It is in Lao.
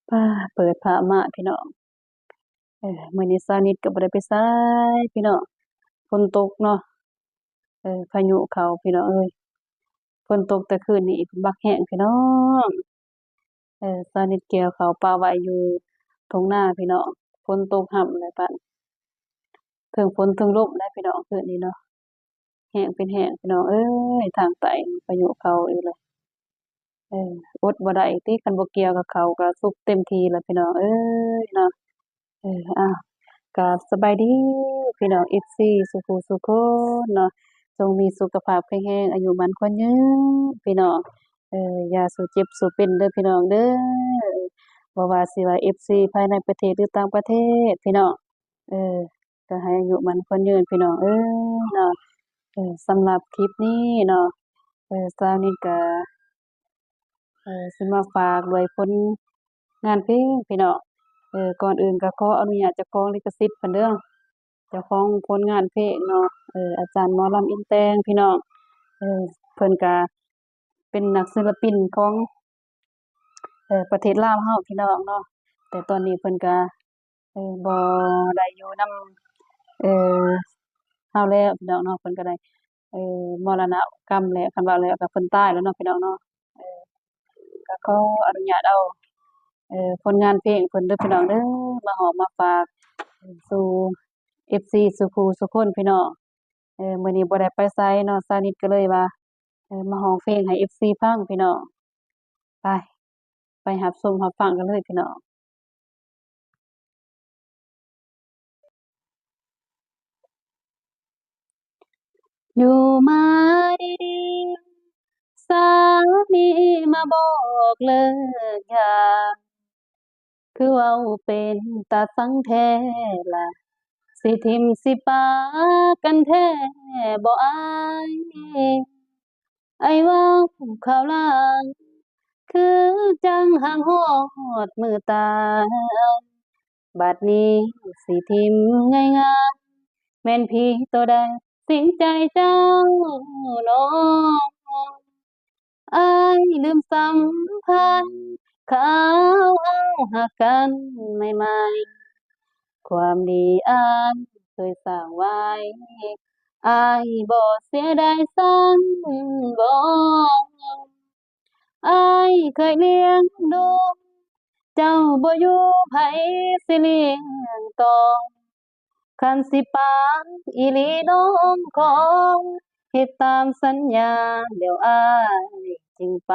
ປ້າ ເປີດພາບມາພີ່ນ້ອງ ເອີ ມື້ນີ້ສາວນິດກໍບໍ່ໄດ້ໄປໃສພີ່ນ້ອງ ຝົນຕົກເນາະ ເອີ ພາຍຸເຂົ້າພີ່ນ້ອງເອີຍ ຝົນຕົກແຕ່ຄືນນີ້ບັກແຮງພີ່ນ້ອງ ເອີ ສາວນິດກ່ຽວເຂົ້າປະໄວ້ຢູ່ທົ່ງນາພີ່ນ້ອງ ຝົນຕົກຮ່ຳແລ້ວປານ ເທິງຝົນເທິງລົມໄດ໋ພີ່ນ້ອງ ຄືນນີ້ເນາະ ແຮງເປັນແຮງພີ່ນ້ອງເອີຍ ທາງໃຕ້ພາຍຸເຂົ້າອີກແລ້ວ ເອີ ອົດບໍ່ໄດ້ຕິ ຄັນບໍ່ກ່ຽວກັບເຂົ້າກໍສຸກເຕັມທີ່ແລ້ວພີ່ນ້ອງເອີຍເນາະ ເອີ ອ້າວ ກາບສະບາຍດີພີ່ນ້ອງເອັຟຊີສູ່ຜູ້ສູ່ຄົນເນາະ ຈົ່ງມີສຸຂະພາບແຂງແຮງ ອາຍຸໝັ້ນຂວັນຍືນພີ່ນ້ອງ ເອີ ຢ່າສູ່ເຈັບສູ່ເປັນເດີພີ່ນ້ອງເດີ ບໍ່ວ່າຊິວ່າເອັຟຊີພາຍໃນປະເທດ ຫຼື ຕ່າງປະເທດພີ່ນ້ອງ ເອີ ກໍໃຫ້ອາຍຸໝັ້ນຂວັນຍືນພີ່ນ້ອງເອີຍເນາະ ເອີ ສຳລັບຄລິບນີ້ເນາະ ເອີ ສາວນິດກໍ ເອີ ຊິມາຝາກດ້ວຍຜົນງານເພງພີ່ນ້ອງ ເອີ ກ່ອນອື່ນກໍຂໍອະນຸຍາດເຈົ້າຂອງລິຂະສິດເພິ່ນເດີ ເຈົ້າຂອງຜົນງານເພງເນາະ ເອີ ອາຈານໝໍລຳອິນແຕ່ງພີ່ນ້ອງ ເອີ ເພິ່ນກໍເປັນນັກສິນລະປິນຂອງ ເອີ ປະເທດລາວເຮົາພີ່ນ້ອງເນາະ ແຕ່ຕອນນີ້ເພິ່ນກະ ເອີ ບໍ່ໄດ້ຢູ່ນຳ ເອີ ເຮົາແລ້ວພີ່ນ້ອງເນາະ ເພິ່ນກະໄດ້ ເອີ ມໍລະນະກັມແລ້ວ ຄັນເວົ້າແລ້ວກະເພິ່ນຕາຍແລ້ວເນາະພີ່ນ້ອງເນາະ ເອີ ກະຂໍອະນຸຍາດເອົາ ເອີ ຜົນງານເພງເພິ່ນເດີພີ່ນ້ອງເດີ ມາຮ້ອງມາຝາກສູ່ເອັຟຊີສູ່ຜູ້ສູ່ຄົນພີ່ນ້ອງ ເອີ ມື້ນີ້ບໍ່ໄດ້ໄປໃສເນາະ ສາວນິດກໍເລີຍວ່າ ເອີ ມາຮ້ອງເພງໃຫ້ເອັຟຊີຟັງພີ່ນ້ອງ ໄປ ໄປຮັບຊົມຮັບຟັງກັນເລີຍພີ່ນ້ອງ. ຢູ່ມາດີໆ ສາມີມາບອກເລີກຢາ ຄືເວົ້າເປັນຕາຊັງແທ້ລະ ຊິຖິ້ມຊິປາກັນແທ້ບໍ່ອາຍ ອ້າຍເວົ້າຂ່າວຫຼາຍ ຄືຈັ່ງຫາກຮອດມື້ຕາຍ ບັດນີ້ຊິຖິ້ມງ່າຍໆ ແມ່ນຜີໂຕໃດສິງໃຈເຈົ້ານ້ອງ ອ້າຍລືມສຳພັນ ຄາວເຮົາຮັກກັນໃໝ່ໆ ຄວາມດີອ້າຍເຄີຍສ້າງໄວ້ ອ້າຍບໍ່ເສຍດາຍຊັ້ນບໍ? ອ້າຍເຄີຍລ້ຽງດູ ເຈົ້າບໍ່ຢູ່ໃຜຊິລ້ຽງຕໍ່? ຄັນຊິປາອີ່ຫຼີນ້ອງຂໍ ເຮັດຕາມສັນຍາແລ້ວອ້າຍຈຶ່ງໄປ.